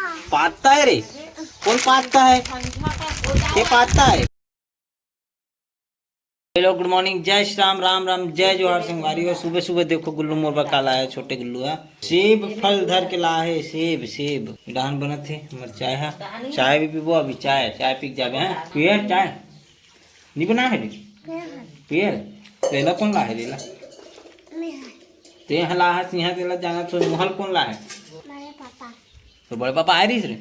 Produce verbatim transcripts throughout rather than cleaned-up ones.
पाता है रे? कौन पाता है? ये पाता है? हेलो, गुड मॉर्निंग, जय श्री राम, राम राम, जय जोहार संगवारी हो। सुबह सुबह देखो गुल्लू मोर बर का लाया है, छोटे गुल्लू है, सेब फल धर के लाया है, सेब, सेब। डहान बनत हे, हमर चाय है, चाय भी पीबो अभी, चाय, चाय पी के जाबे हैं। पिए चाय? नहीं बना है रे? पिए? तेला कौन ला है रे ला? ते हला है सिंहा तेला जाना तो मोहल कौन ला है? बड़े पापा। तो बड़े पापा आए रहिस रे?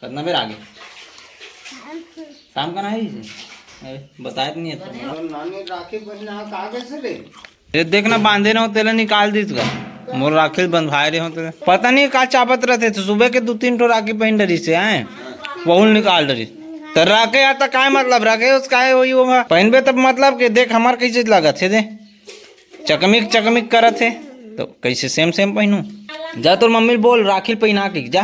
कतना बेर आगे? शाम के। शाम का ना आए रहिस? अरे, बताए तो नहीं है तो। नानी राखी पहना कहाँ गए से रे? ये देखना, बांधे रहो, तेला निकाल दीस गा। मोर राखी बंधवाए रहे हो तेला। पता नहीं का चाबत रहते, तो सुबह के दो तीन ठो राखी पहन डरिस हे, हैं? वहू निकाल डरिस। तो रखे आता काय मतलब, रखे उस काय वही वो पहनबे तब मतलब के देख हमार कैसे लागत हे दे। चकमिक चकमिक करत हे, तो कैसे सेम सेम पहनू? जा तोर मम्मी ल बोल राखी ल पहना के जा।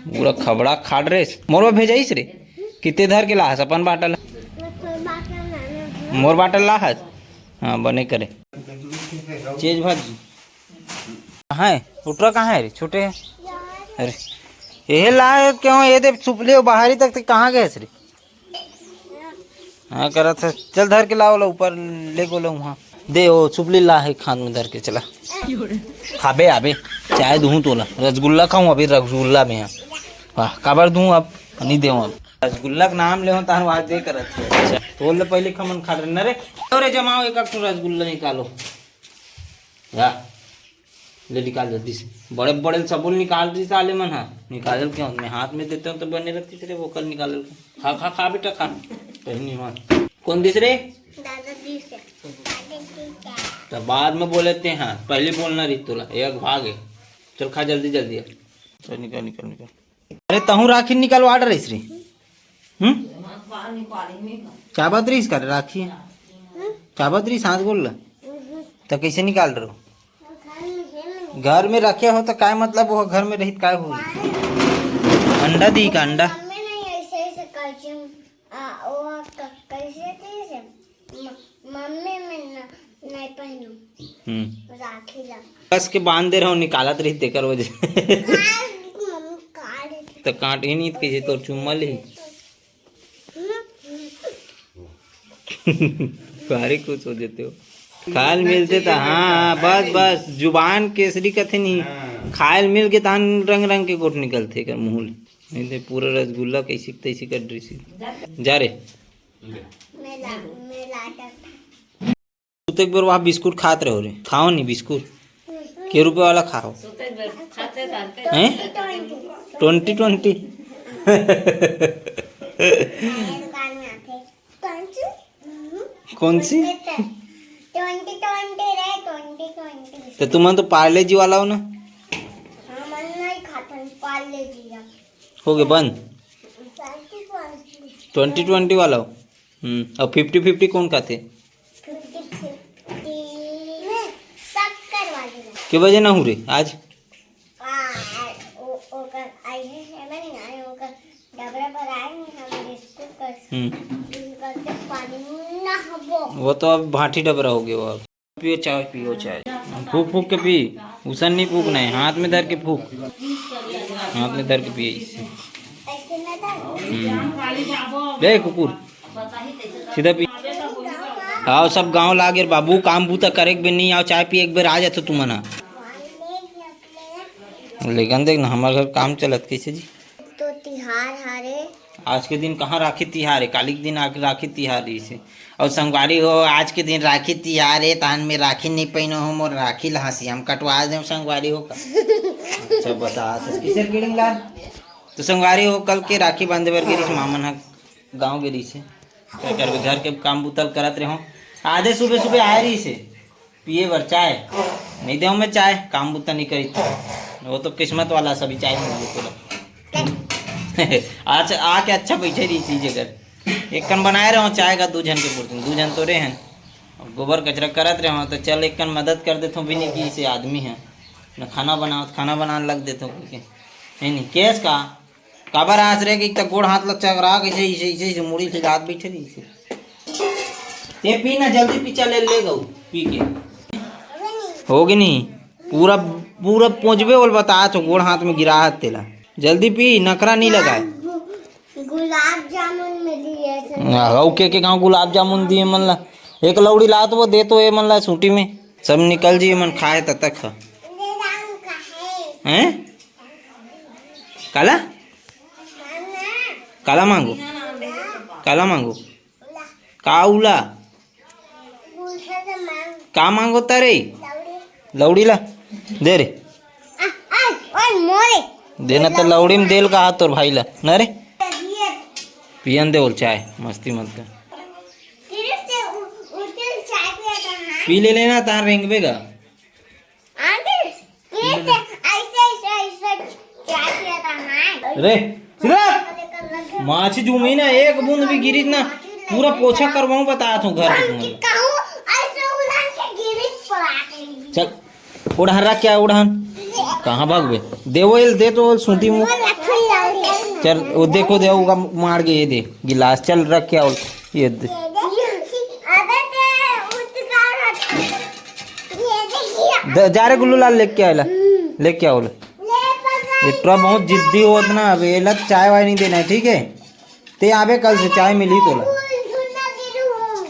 पूरा खबड़ा खाड़ रे। मोर बर भेजाइस रे। किते धर के लाहस अपन बाटल? मोर बाटल लाहस। हाँ, बने करे। चेज भाजी। कहाँ है? उठरा कहाँ है रे? छोटे है। अरे, ये ला क्यों? ये दे सुपले बाहरी तक ते कहाँ गए रे? हाँ, करत है। चल, धर के लाओ ला, ऊपर ले गो ला वहाँ। दे, वो सुपली ला है, खान में धर के चला। खाबे आबे, चाय दूँ तोला, रसगुल्ला खाऊँ अभी, रसगुल्ला में है। वाह, काबर दूँ अब, नहीं देऊँ अब। रसगुल्ला के नाम ले हो, तार वाज दे करत है। अच्छा, तोल ले पहले खमन खा रहे न रे। अरे जमाओ, एक आध ठो रसगुल्ला निकालो। या, ले निकाल जल्दी से। बड़े बड़े सबुल निकाल दी साले मन हा। निकालल क्यों? मैं हाथ में देते हूँ तो बने रहती तेरे वो कल निकालल के। खा, खा, खा बेटा, खा। कहीं नहीं हुआ। कौन दिस रे? दादा जी से। दादा जी से। तो बाद में बोले ते हाँ, पहले बोलना रही तोला। एक भाग है। चल खा जल्दी, जल्दी। चल निकाल, निकाल, निकाल। अरे तहूँ राखी निकलवा डरिस रे। हम्म? चाबत रहिस का रे राखी? चाबत रहिस हाथ गोड़ ला? तो कैसे निकाल रहो? घर में रखे हो तो काय मतलब, वो घर में रहित काय हुई? अंडा दी का अंडा? मम्मी नहीं ऐसे ऐसे करती हूँ। आ, वो क-, कैसे थे से? म-, मम्मी में न-, नहीं पहनू। हम्म। राखी ला। कस के बांध दे रहो, निकालत रही तेकर वजह। काट, मम्मी काट। तो काट ही नहीं, तो कैसे तोर चुम्मा ली? हम्म। भारी खुश हो जाते हो। खायल मिलते तो, हाँ, बस, बस, जुबान केसरी कथे नहीं। हाँ। खायल मिल के तान रंग रंग के गोठ निकलते कर मुँह ले। नहीं तो पूरा रसगुल्ला कैसी तैसी कर रही थी। जा रे। मेला, मेला तक। तू तो एक बार वहाँ बिस्कुट खात रहो रे, खाओ नहीं बिस्कुट। के रुपए वाला खाओ? हैं? Twenty twenty. दुकान में आते। कौन सी? कौन सी? ट्वेंटी ट्वेंटी रे, ट्वेंटी ट्वेंटी। तो तुम तो पार्ले जी वाला हो ना? हाँ, मन नहीं खाता पार्ले जी का। हो गए बंद। Twenty twenty. ट्वेंटी ट्वेंटी वाला हो। हम्म, और फिफ्टी फिफ्टी कौन खाते? Fifty fifty. शक्कर वाली ना। के बजे ना हूँ रे आज? आ, ओ-, ओकर आई है, है ना, नहीं आए, ओकर डबरा पर आए, हम बिस्कुट कर, हम्म। बिस्कुट करके पानी में नहाबो। वो तो अब भाटी डबरा हो गया वो अब। पियो चाय, पियो चाय। फूक फूक के पी, उसन नहीं फूकना है, हाथ में धर के फूक। हाथ में धर के पिए इससे। ऐसे ना था। हम्म। दे कुकुर, सीधा पी। आओ सब गांव लागे रे बाबू, काम बूता करे के बेर नहीं आओ, चाय पिए के बेर आ जातो तुमन हा। लेकिन देख ना, हमारे घर काम चलत कैसे जी? तो तिहार हारे। आज के दिन कहाँ राखी तिहार है? काली के दिन आके राखी तिहार रही से। और संगवारी हो, आज के दिन राखी तिहार है, तान में राखी नहीं पहनो हो, मोर राखी ला हंसी हम कटवा दे संगवारी हो का। अच्छा बता, तो किसे किडिंग लाल? तो संगवारी हो, कल के राखी बांधे बर गिरी से, मामन हा गाँव गिरी से। क्या करबे, घर के काम बुतल करत रहो। आधे सुबह सुबह आए रही से। पिए बर चाय? नहीं देव मैं चाय, काम बुता नहीं करी। वो तो किस्मत वाला सभी चाय मिल गई पूरा। आज आके अच्छा बैठे रही चीज अगर। एक कन बनाए रहो चाय का, दू झन के पूर्ति, दू झन तो रहे हैं। अब गोबर कचरा करत रहे हो, तो चल एक कन मदद कर देते हो, भी नहीं कि इसे आदमी है। न खाना बनाओ, तो खाना बनाने लग देते हो, नहीं, नहीं, केस का? काबर आस रे कि एक त गोड़ हाथ ल चकरा के ऐसे, ऐसे, ऐसे, ऐसे मुड़ी हिलात बैठे रही से। ते पी ना, जल्दी पी, चल ले, ले गऊ, पी के। होगे नहीं, पूरा पूरा पोंचबे ओल बता तो गोड़ हाथ में गिरा हाथ तेला। जल्दी पी, नखरा नहीं लगाए। गु-, गुलाब जामुन मिली है सर। हाँ, अउ के के गाँव गुलाब जामुन दिए मन ला। एक लौड़ी ला तो वो दे तो ये मन ला सूटी में। सब निकल जी मन खाए तब तक खा। ले जाऊँ का है? हैं? काला? काला मांगो? काला मांगो? का उला? का मांगो तारे? लौड़ी ला। दे रे। देना तो लौड़ी में देल का हाथ तोर भाई ला। ना रे? पियन दे बोल चाय, मस्ती मत कर। पी ले लेना, तार रेंगबे गा। आंटी, ये तो ऐसे, ऐसे, ऐसे क्या किया था, हाँ? रे, सीधा। माछी जूमी ना, एक बूंद भी गिरी ना, पूरा पोछा करवाऊं, बता तू घर पे आंटी, तुमने। कहूँ ऐसे उलान के गिरी पड़ा गई। चल, उड़हन रख, क्या उड़हन? कहाँ भागबे? दे वो, दे तो सूती मुंह। चल, वो देखो, दे, वो मार के ये दे गिलास। चल, रख, क्या ये दे। अबे ते उठ का रख। ये देखिए। द-, जा रे गुल्लू लाल, लेके आएला। हम्म। लेके आओ ले। ले पकड़। ये टुरा बहुत जिद्दी होत ना, अब एला चाय वाय नहीं देना है, ठीक है? ते आबे कल से चाय मिली तोला। फूल झुन्ना गिरू हूँ।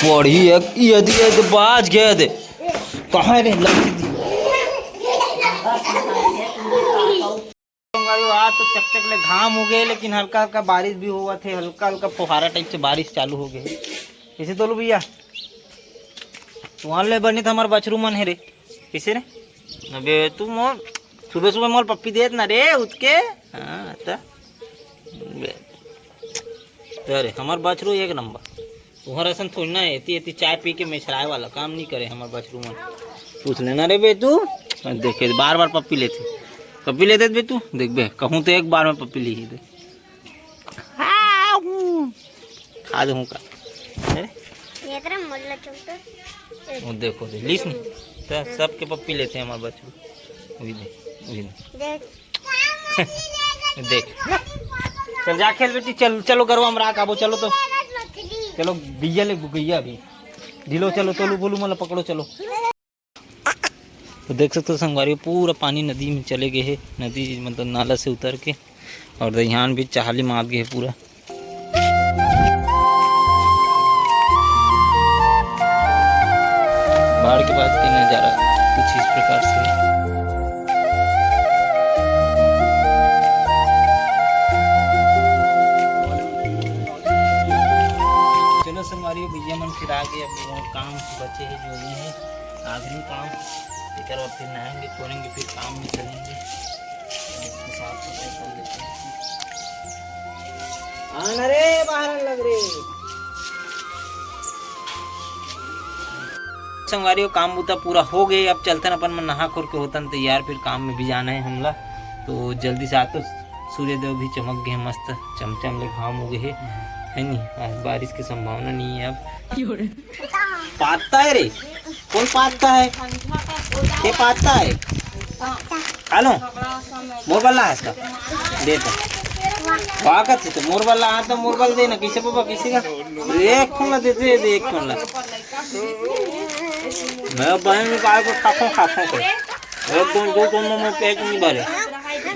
बड़ी एक, ये दे, ये दे, बाज गए दे। कहाँ रे लग दी? संगवारी, आज तो चकचक ले घाम हो गए, लेकिन हल्का हल्का बारिश भी होवत हे, हल्का हल्का फुहारा टाइप से बारिश चालू हो गए। कैसे तोलू भैया? तुहार ले बनी तो हमार बछरू मन है रे। कैसे रे? अबे तू मोर सुबह सुबह मोर पप्पी देत ना रे, उतके। हाँ, त बे। अरे, हमार बछरू एक नंबर। तुहर असन थोड़ी ना है, एती, एती चाय पी के मेछराए वाला काम नहीं करे हमार बछरू मन। पूछ लेना रे बे तू। देखे, बार बार पप्पी लेते। पप्पी लेते बे तू, देख बे, कहूँ तो एक बार में पप्पी ली ही दे। खा दे हूँ का। अरे? ये तरह मोला चुप तो। वो देखो दे, लीस नहीं। तो सबके पप्पी लेते हैं हमार बछरू। वही दे, वही दे। देख। देख। चल जा खेल बेटी, चल, चलो गरवा में राख आबो, चलो तो। चलो गैया ले गैया अभी। ढीलो चलो, तोलू बोलू मला पकड़ो, चलो। तो देख सकते हो संगवारी, पूरा पानी नदी में चले गए है, नदी मतलब नाला से उतर के, और दहियान भी चाहली मार गए है पूरा। बाढ़ के बाद के नज़ारा कुछ इस प्रकार से है। चलो संगवारी, भैया मन फिर आ गए, अब वो काम बचे है जो भी है, आखिरी काम। एकर बाद फिर नहाएंगे, छोड़ेंगे, फिर काम में चलेंगे। इसको साफ सफाई कर लेते हैं। आना रे, बाहर लग रे। संगवारी हो, काम बूता पूरा हो गए, अब चलतन अपन मन नहा खोर के होतन तैयार, फिर काम में भी जाना है हमला। तो जल्दी से आज तो सूर्यदेव भी चमक गए, मस्त चमचम ले घाम हो गए है, है नी? आज बारिश की संभावना नहीं है अब। पाता है रे, कौन पाता है? ये पाता है। हेलो, मोर बल्ला है इसका। दे तो। पागल है तो मोर बल्ला, हाँ तो मोर बल्ला देना, किसे बाबा, किसी का? एक ठो ला दे दे, दे एक ठो ला। मैं बहन निकाल के खाखों, खाखों के। एक दो, दो, दो में पेट नहीं भरे।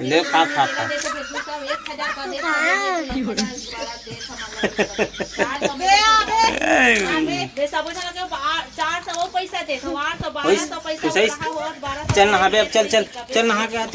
ले खा, खा, खा। बे, बे, बे, सब उठा के बा-, चार सौ वो पैसा दे, तो आठ सौ, बारह सौ पैसा पैस-, पैसा हो, बारह सौ चल नहा बे, अब चल, चल, चल नहा के आ, चल।